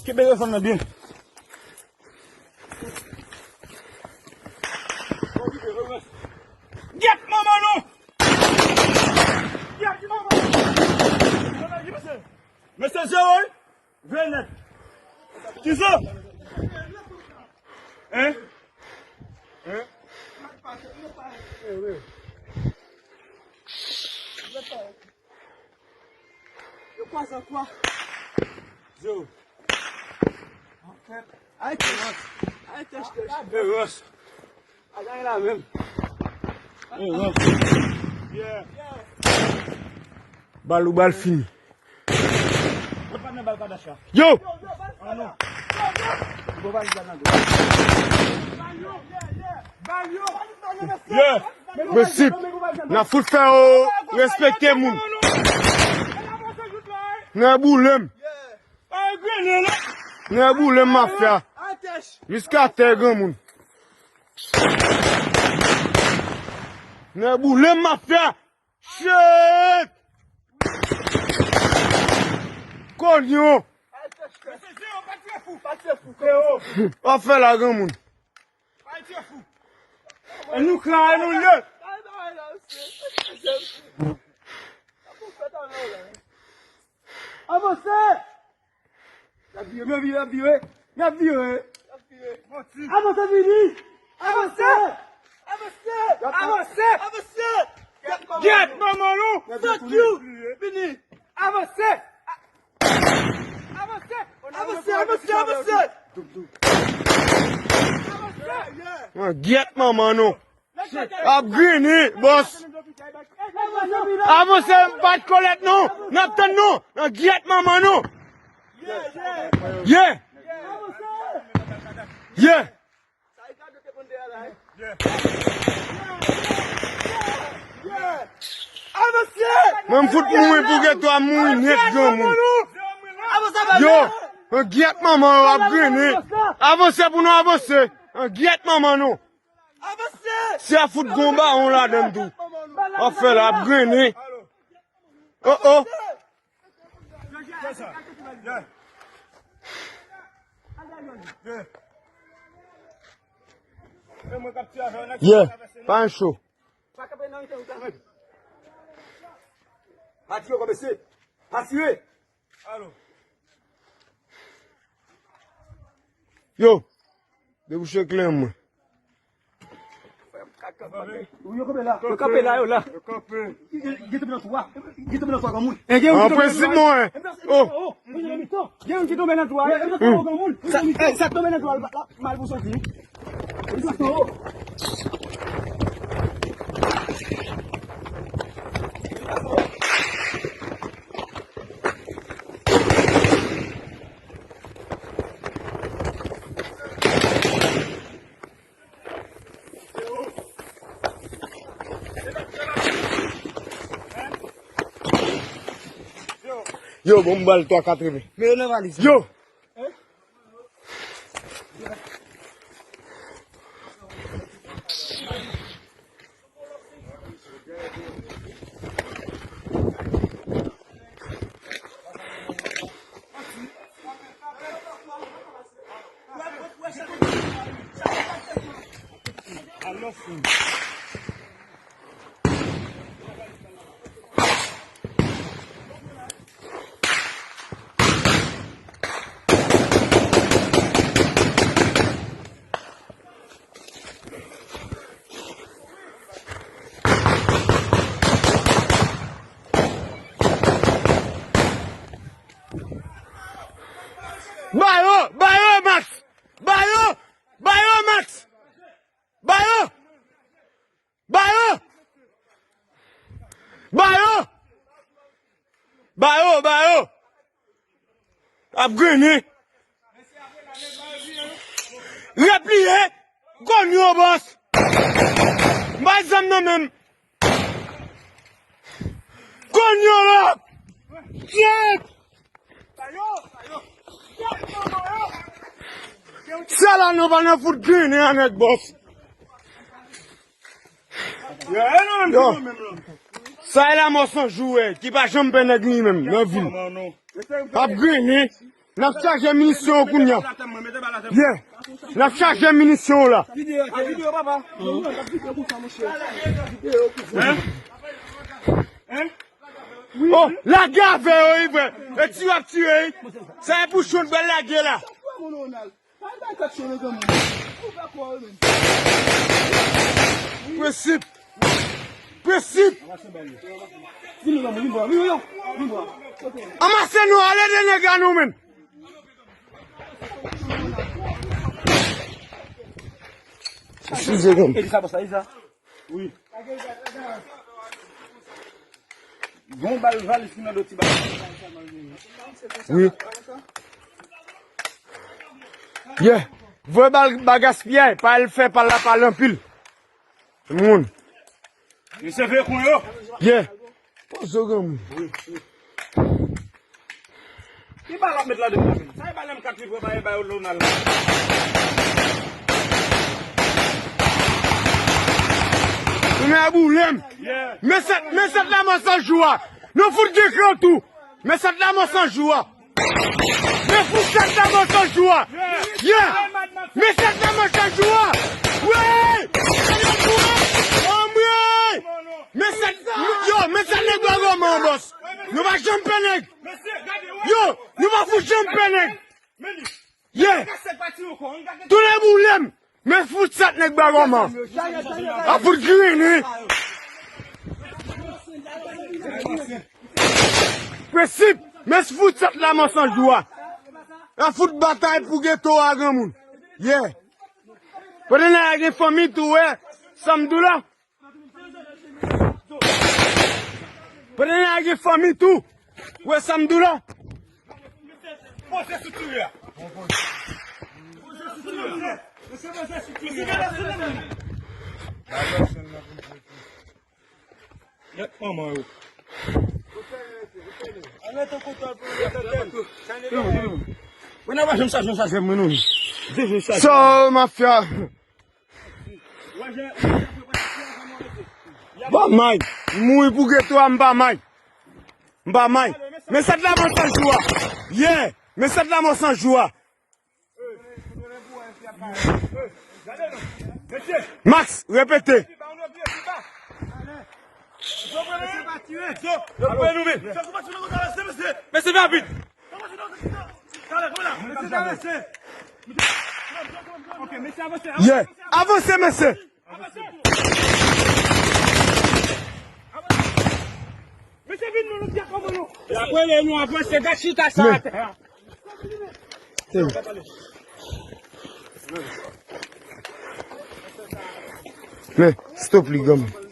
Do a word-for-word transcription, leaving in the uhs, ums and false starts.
Kenbe telefòn nan byen. Gyèt manman nou! Gyèt manman nou! Mesye, zewo wi! Vennèt! Kisa? Hein? Hein? Yo kwaze an twa. Zewo. Ay, tèch. Ay, tèch, tèch. Hey, Ross. Ay, la menm. Hey, Ross. Yeah. Bal ou bal fini. Yo! Yeah. Mesye, n a fout fè yo respekte moun. Nan boule m. Nan boule m mafya. Jiskatè granmoun. Nan boule m mafya. Shit! Konyon! W ap fè la granmoun. E nou kran, e nou lye. Avanse! N ap vire, n ap vire, n ap vire, n ap vire. Avanse, vini! Avanse! Avanse! Avanse! Avanse! Gyèt manman nou! Fuck you! Vini! Avanse! Avanse! Avanse, avanse, avanse! Avanse! Mwen gyèt manman nou! Ap grinin, bòs! Avanse, m pa t kolèt non! N ap tann nou! Nan gyèt manman nou! Yeah! Yeah! Mwen m fout mouri pou geto a mouri nèt granmoun. Yo, nan gyèt manman yo ap grinin. Avanse pou nou avanse. Nan gyèt manman nou. Si a fout gon bawon ladann tou. W ap fè la ap grinin. Oh, oh. Yeah, pa cho. Yo, debouche kleren mwen. Yo kanpe la, yo kanpe la, yo la. Yo kanpe. Yo, yo, yo tonbe nan twou a. Yo tonbe nan twou a, granmoun. An prensip mwen. Oh. Gen youn ki tonbe nan twou a. Sa, eh, sa tonbe nan twou a, la, mal pou soti. Yo, bon, m ba l twa katreven. Men yo nan valiz. Yo! Ba yo, ba yo, Max! Ba yo, ba yo, Max! Ba yo! Ba yo! Ba yo! Ba yo! Ba yo! Ap grenen. Repliye. Konn yo, bòs. Bay zam nan menm. Konn yo la. Gyèt. Sa la nou pa nan fout grenen a nèg, bòs. Yo. Sa e Lanmò San Jou, eh, ki pa janm pè nèg li menm nan vil. Ap grenen. N ap chaje minisyon yo kounye a. Yeah. N ap chaje minisyon yo la. Oh, lage avè yo, wi, frè. E tire w ap tire, wi. Sa e pou cho n pral lage la. Prensip. Prensip. Anmase nou, ale de nèg a nou, menm. Eskize, menm. Wi. Gon bal valis ki nan do ti bal. Wi. Yeah. Voye bal ba gaspiyay, pa al fè pal la pale anpil. Moun. Misye veye kon yo. Yeah. Poze w granmoun. Ki bal w ap met ladan la menm? Sa e bal M kat li pran ba e bay Lonal la. Tounen a boule m. Men sèt, men sèt la mò san jou a. Nou fout gen kran tou. Men sèt la mò san jou a. Men fout sèt la mò san jou a. Yeah. Men sèt la mò san jou a. Wi. Anmwe. Men sèt, yo, men sèt nèg bò gòman an, bòs. Nou pa janm pè nèg. Yo, nou pa fout janm pè nèg. Yeah. Tounen boule m. Men fout sèt nèg bò gòman. A fout grinin. Prensip. Men fout sèt la mò san jou a. A fout batay pou geto a granmoun. Yeah. Pandan n a gen fanmi tou, wè. Sa m di w la. Pandan n a gen fanmi tou. Wè sa m di w la. Poze sou tire a. Poze sou tire a. Mesye, poze sou tire a. Gad manman yo. Mwen nan pa janm chaje yon chaje mwen non. Deje chaje. So, mafya. Ba may. M mouri pou geto a, m ba may. M ba may. Men sèt la mò san jou a. Yeah. Men sèt la mò san jou a. Max, repete. Mesye, rapid. Yeah. Avanse, mesye. Mesye, vin nou, nou di a kòman nou. Apre lè nou avanse, gad chita sa atè a. Men, stop li, granmoun.